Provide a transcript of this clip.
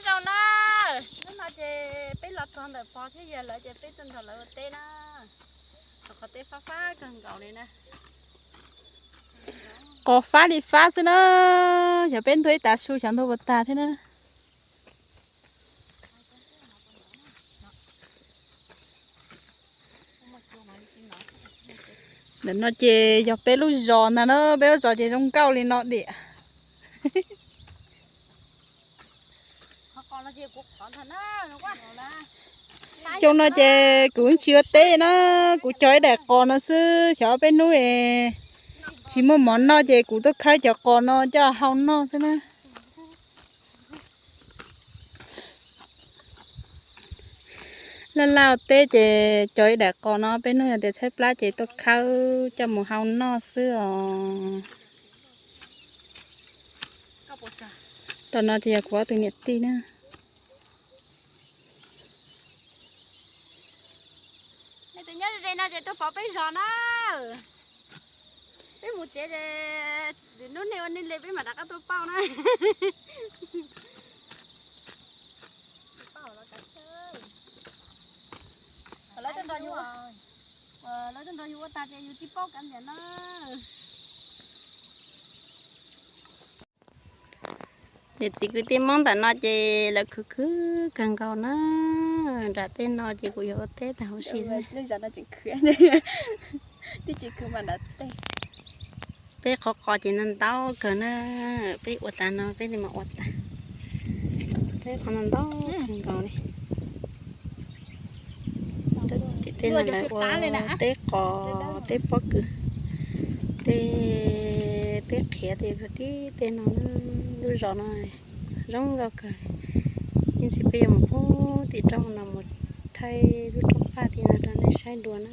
Zoo na, hnub no ces peb los txog ntawm pog thiab yawg lawv ces peb tuaj nrog lawv ua teb na. Qhov teb fab fab kawg nkaus li na. Qos fab li fab xwb na. Xyov peb ntuag ib tav su xyov ntuag puas tag thiab na. Ntawm no ces yog peb lub zos ntag na, peb lub zos ces zoo nkauj li no diam. Xyoo no ces kuv tsis ua teb na, kuv cog ib daim qos no xwb, xyov peb hnub es tsis muaj mov noj ces kuv tuaj khawb cov qos no coj hau noj xwb na. Laj laj ua teb ces cog ib daim qos no, peb hnub yog tias tshaib plab ces tuaj khawb coj mus hau noj xwb os. Tam no ces yog kuv ob tug niam tij na. Nej tus nyob ze no ces tuaj pov peb zos na. Peb mus tsev ces lwm hnub nej ua nej li peb mam rov qab tuaj pauj na. Lawv tuaj nrog yus, lawv tuaj nrog yus ua tag ces yus tsis paub kav liam na. Niam txiv kwv tij Hmoob ntawm no ces lawv khwv khwv kawg nkaus na. Nram tej no ces kuv yuav ua teb tag huv si xwb. Peb qhov qos ces ntau ntau kawg na, peb ua tas no peb li mam ua tas. Peb qhov no ntau kawg nkaus li. Tim tej no lawv ua teb qos, teb pob kws, tej teb qhiav tej tib tej no, lub zos no zoo nkauj kawg. Ib ntsis peb yuav mus pub tim roob no mus thaij lub rooj qab tim no rau nej saib dua na.